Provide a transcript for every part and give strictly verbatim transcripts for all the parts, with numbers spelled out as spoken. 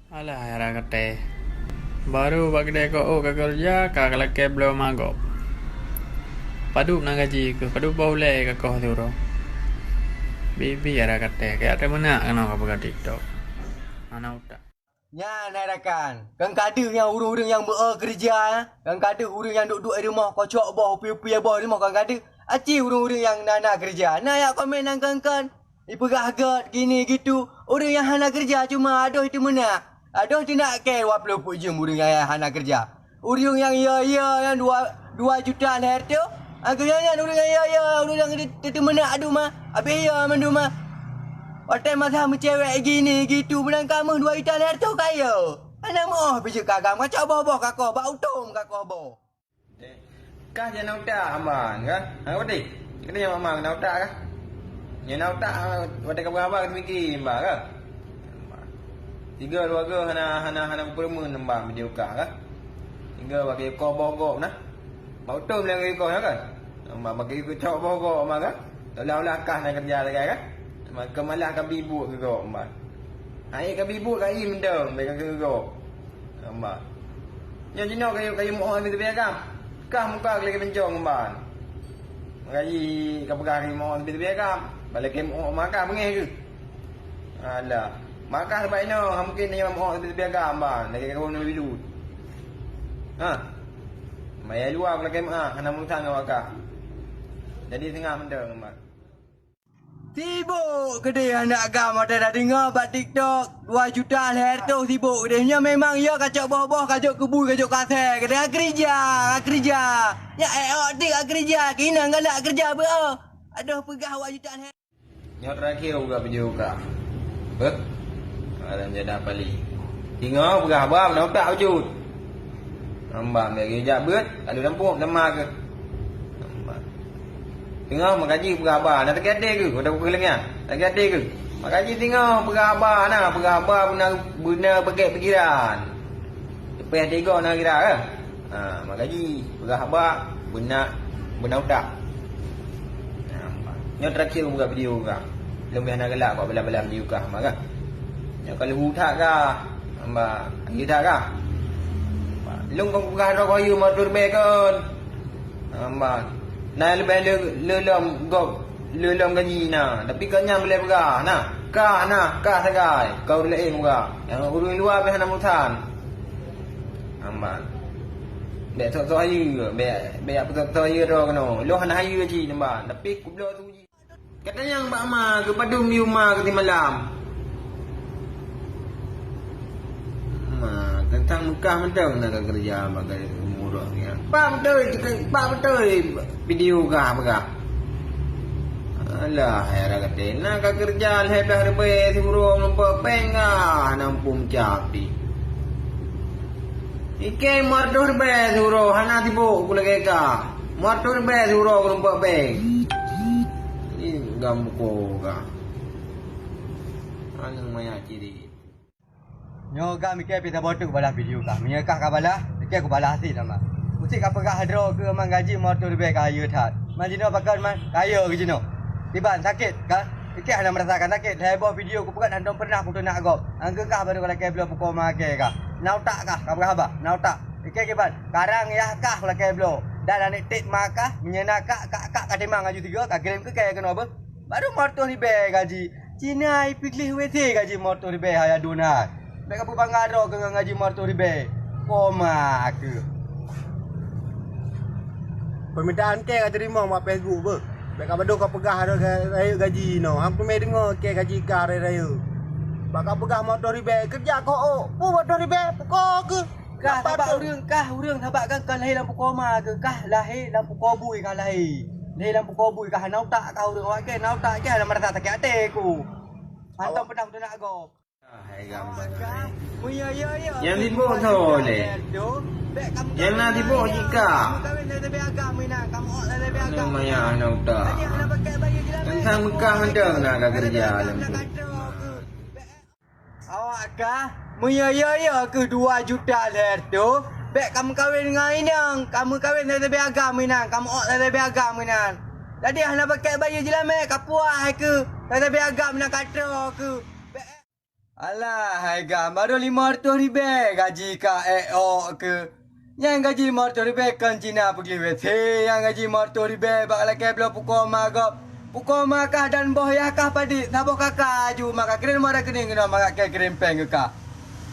Alah, Yara Katée. Baru bak keudè keuok ka keureuja, ka lakée bloe magop. Padub na gaji keuh, padub boh ulée ka koh siuroe. Bibi Yara Katée, kajak teumeunak keunoe ka peugah TikTok. Hana utak. Nyan hai rakan, kan ka deuh nyang ureuëng-ureuëng nyang beu-e keureuja, kan ka deuh ureuëng nyang duek-duek i rumoh, kocok boh, upie-upie boh i rumoh, kan ka deuh. Aci ureuëng-ureuëng nyang na-na keureuja, na jak komen nyang kon-kon. Ipeugah gét, gini gitu. Ureuëng nyang hana keureuja cuma adoh teumeunak. Adoh teunak kée dua ploh peuet jeuem ureuëng nyang hana keureuja. Ureuëng nyang yo-yo nyang dua, dua juta lhèe reutôh. Ageuh nyan ureuëng nyang yo-yo, ureuëng nyang teu-, teumeunak adoh ma. Abéh yo mandum ma. Watée masa meucewek gini gitu, meunan kamoe dua juta lhèe reutôh ka yo. Hana meuoh pih jeuet ka agam, kacok boh-boh ka koh, bak utom ka koh boh. Kah nyang na utak, Amban, kah? Ha, Pati? Keuneuk nyang mama na utak, kah? Nyang na utak, watée ka peugah haba, ka teupike, Amban, kah? Tiga dua go hana, hana, hana kupeureumeun, Amban, meunyoe kah, kah? Tiga bagi koh boh gob na. Bak utom lé bagi koh, ya, kah? Amban, bagi koh cok boh gob, Amban, kah? Seolah-olah kah na keureuja lagée, kah? Amban, keu malah ka bi buet keu gob, Amban. Hai ka bi buet ka ie mantong, bèk ka keu gob. Amban. Nyoe jinoe kayue, kayue meu'oh meuteubé agam. Kah muka keu lagèe bencong, Amban. Makajih ka peugah kayue meu'oh meuteubé agam. Bak lagèe meu'oh maka beungèh keuh. Alah. Maka sabab inoe, ha mungken nyoe meu'oh meuteubé agam, Amban. Lagèe ka ureueng bilut. Ha. Maya luwa keu lagèe meu'ah, hana meurusan ngon maka. Jadi seungab mantong, Amban. Sibok keudeh aneuk agam watèe tadeungö bak TikTok, dua juta lhèe reutôh sibok keudeh. Nyoe memang yo kacok boh-boh, kajok keubui, kajok kasé, keudeh ka keureuja, ka keureuja. Nyak ék ôk tik ka keureuja, keunan galak keureuja beuh. Adoh peugah dua juta lhèe. Nyoe terakhir uga video ka. Beuh. Alam jadah Bali. Singoh peugah haba meunan utak bacut. Hamba meunan jak beuet, lalu dampôk lam ma keuh. Hamba. Singoh makajih peugah haba, na sakét até keuh, watèe kupeugah lagèe nyan. Sakét até keuh. Makajih singoh peugah haba na, peugah haba beuna, beuna pakai pikiran. Leupah tigo na kira keuh. Ha, makajih peugah haba beuna, beuna utak. Ha, nyoe terakhir buka video kah. Lôn bèk hana galak bak balah-balah video kah, mak kah. Nyoe ka leuhu that kah. Hamba, leuhu that kah. Lôn kon peugah droe keu yue motor bèe kon. Hamba. Na leubeh le, le lom gob, le lom gaji na. Tapi kon nyan boleh peugah na. Kah na, kah sagai. Ka ureueng laén peugah. Nyang ureueng luwa bèk hana meurusan. Hamba. Bèk sok-sok hayeue, bèk, bèk peusok-sok hayeue droe keunoe. Lôn hana hayeue cit, hamba. Tapi kubloe su jih. Katanyong bak ma keuh padum yue ma keuh simalam. Ma, teuntang Meukah mantong na ka keureuja bak ureueng nyan. Pak beutôi, pak beutôi video kah peugah. Alah, hai ragate, na ka keureuja lhèe blah ribèe siuroe meureumpok péng kah, hana muphom cap pih. Ikei meureutoh ribèe siuroe hana sibok ku lagèe kah. Meureutoh ribèe siuroe meureumpok péng. Ih, gam buko kah. Aneuk manyak ciri. Nyoe gam ikei pih saboh teuk balah video kah. Meunyoe kah ka balah, ikei kubalah cit sama. Usék ka peugah droe keuh man gaji meureutoh ribèe ka hayeue that. Man jinoe pakon man, ka hayeue keuh jinoe. Kiban sakét kah? Ikei hana meurasakan sakét. Lhèe boh video kupeugöt hantom peureunah kuteunak gob. Angkeu kah baru ka lakèe bloe peuko ma kèe kah. Na utak kah, ka peugah haba, na utak. Ikei kiban, karang yah kah lakèe bloe. Dan aneuk tet ma kah, meunyoe na kak, kak, kak ka timang laju tiga, ka kirém keu kèe keunoe beuh. Baru meureutoh ribèe gaji. Cina ipigleh WC gaji meureutoh ribèe hai aduen hai. Bèk ka peubangga droe keuh ngon gaji meureutoh ribèe. Koma keuh. Permintaan kèe ka teurimong bak Facebook beuh. Bèk ka badoh ka peugah droe rayeuk gaji inoe. Hang teumé deungö kèe gaji kah rayeuk-rayeuk. Bak ka peugah meureutoh ribèe, keureuja keuh ôk. Peue meureutoh ribèe? Peuko keuh. Kah sabab ureueng, kah ureueng sabab kan, kan lahé lam peuko ma keuh, kah lahé lam peuko bui kah lahé. Lahé lam peuko bui kah hana utak kah ureueng awak kèe, na utak kèe hana meurasa sakét até ku. Hantom peureunah kuteunak gob. Ah, hai gampang. Nyang sibok soe lé? Nyang na sibok jika. Aneuk manyak hana utak. Teuntang Meukah mantong na ka keureuja lam tu. Awak kah, meunyoe yo-yo keuh dua juta lhèe reutôh, bèk ka meukawen ngon inong, ka meukawen sabe-sabe agam inan, ka meu'ok sabe-sabe agam inan. Jadi hana pakai bayeue jeulamèe, ka puas keuh, sabe-sabe agam inan ka troe keuh. Bèk Alah, hai gam, baru lima ratus ribèe gaji ka ék ôk keuh. Nyang gaji lima ratus ribèe kon Cina peugleh W C, nyang gaji lima ratus ribèe bak lakèe bloe pukoe ma gob. Pukoe ma kah dan boh yah kah padit, saboh kaka aju maka kirém nomor rekening keunoe maka kèe kirém péng keu kah.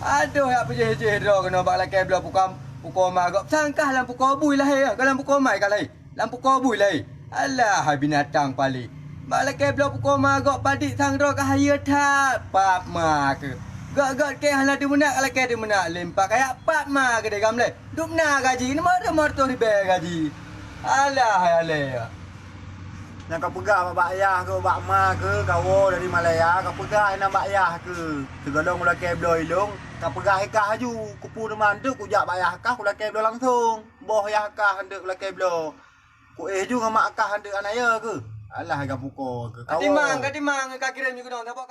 Adoh, jak peujéh-jéh droe keunoe bak lakèe bloe pukoe, pukoe ma gob. Sang kah lam pukoe bui lahé, ka lam pukoe ma ka lahé. Lam pukoe bui lahé. Alah, hai binatang palék. Bak lakèe bloe pukoe ma gob padit sang droe ka hayeue that. Pap ma keuh. Göt-göt kèe hana teumeunak, lakèe teumeunak lé empat kayak pap ma keuh deh gam lé. Dum na gaji, lima ratus ribèe gaji. Alah, hai alèe. Nyang ka peugah bak, bak yah keuh, bak ma keuh, ka woe dari Malaya, ka peugah inan bak yah keuh. Sigohlom ulakèe bloe ilông, ka peugah ikah aju, keupeue teuma eunteuk kujak bak yah kah, ulakèe bloe langsông. Boh yah kah eunteuk ulakèe bloe. Kuéh ju ngon mak kah eunteuk anaya keuh. Alah, gam pukoe keuh. Ka timang, ka timang, ka kirém ju keunoe, saboh